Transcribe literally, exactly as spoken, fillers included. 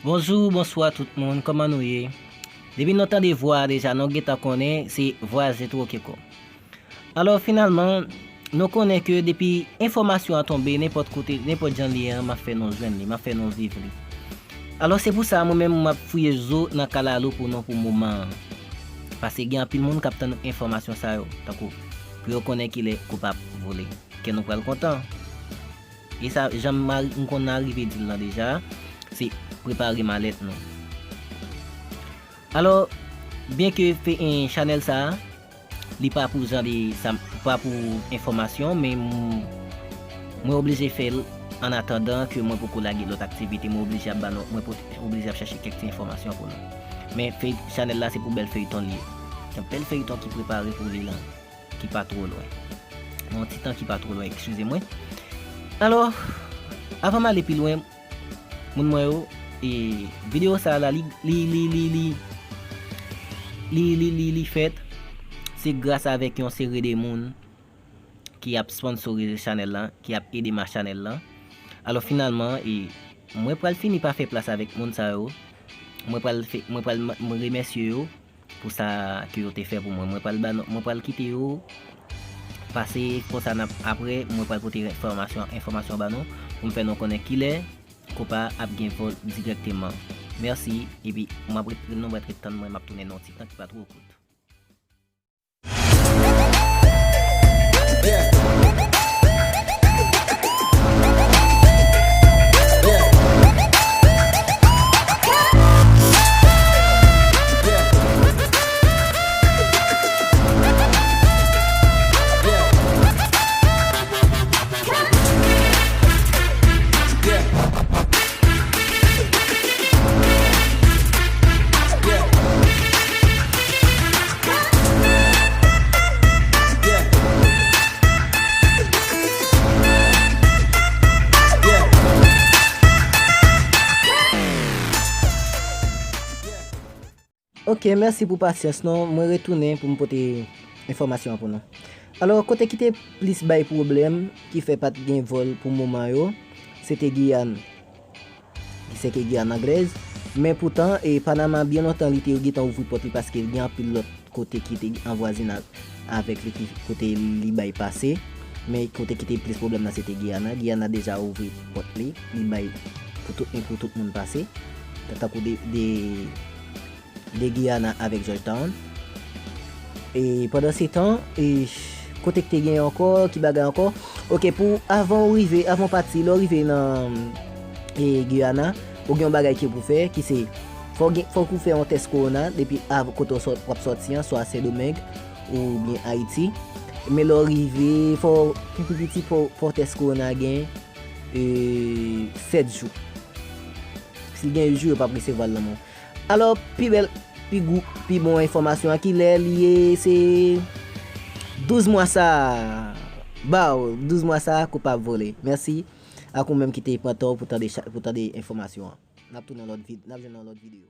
Bonjou, bonswa tout moun, kòman nou ye? Depi nou tande vwa a deja, nou gentan konnen se vwa Jetro Keko. Alò, finalman, nou konnen ke depi enfòmasyon an tonbe, nenpòt kote, nenpòt jan li ye an, m ap fè nou jwenn li, m ap fè nou viv li. Alò, se pou sa, mwen menm, m ap fouye zo nan kalalou pou nou pou moman an. Paske gen anpil moun k ap tann enfòmasyon sa yo, tankou pou yo konnen kilè koupab vole. Kè nou pral kontan. E sa, jan m a-, m konn arive di l lan deja, se prepare malèt nou. Alò, byenke fe-, en, chanèl sa a, li pa pou jan de, sa, pa pou enfòmasyon, men m, mwen oblije fè l an atandan ke mwen poko lage lòt aktivite, mwen oblije ap ba nou, mwen po-, oblije ap chache kèk ti enfòmasyon pou nou. Men fey-, chanèl la se pou bèl feyton li ye. Yon bèl feyton ki prepare pou li lan, ki pa twò lwen. Yon ti tan ki pa twò lwen, eskize mwen. Alò, avan m ale pi lwen, moun mwen yo, e videyo sa a la, li, li, li, li, li, li, li, li, li fèt, se gras avèk yon seri de moun ki ap sponsorize chanèl lan, ki ap ede ma chanèl lan. Alò, finalman, e mwen pral fini pa fè plas avèk moun sa yo. Mwen pral fè, mwen pral m-, m remèsye yo pou sa ke yo te fè pou mwen. Mwen pral ba nou, mwen pral kite yo pase konsa n ap, apre, mwen pral pote enfòmasyon, enfòmasyon ba nou, pou m fè nou konnen kilè koupab ap gen vòl dirèkteman. Mèsi, epi m ap ret, nou mèt ret tann mwen, m ap tounen nan yon ti tan ki pa twò kout. Ok, mèsi pou pasyans nou. Mwen retounen pou m pote enfòmasyon an pou nou. Alò, kote ki te plis bay pwoblèm, ki fè pa t gen vòl pou moman yo, se te Giyàn, ki se ke Giyàn anglèz. Men poutan, e Panama, byen lontan, li te gentan ouvri pòt li, paske gen anpil lòt kote ki te an vwazinaj avèk li, ki, kote li bay pase. Men kote ki te plis pwoblèm nan, se te Giyana. Giyana deja ouvri pòt li, li bay pou tout, pou tout moun pase. Tankou de, de de Guyana avèk Georgetown. E pandan se tan, e kote k te gen ankò, ki bagay ankò? Ok, pou avan w rive, avan w pati, lè w rive nan, e, Guyana, ou gen yon bagay ke pou fè, ki se, fò w gen, fòk ou fè yon tès kowona, depi av-, kote w sòt, w ap sòti an, swa Sendomeng oubyen Ayiti. Men lè w rive, fò, pou pi piti, fò, fò tès kowona gen, e, sèt jou. Si l gen uit jou, yo p ap resevwa l nan men w. Alò, pi bèl, pi gou, pi bon enfòmasyon an, kilè li ye, se douz mwa sa a. Baw, douz mwa sa a, koupab vole. Mèsi ak ou menm ki te pran tan w pou tande cha-, pou tande enfòmasyon an. N ap tounen lòt vid-, n ap jwenn nan lòt videyo.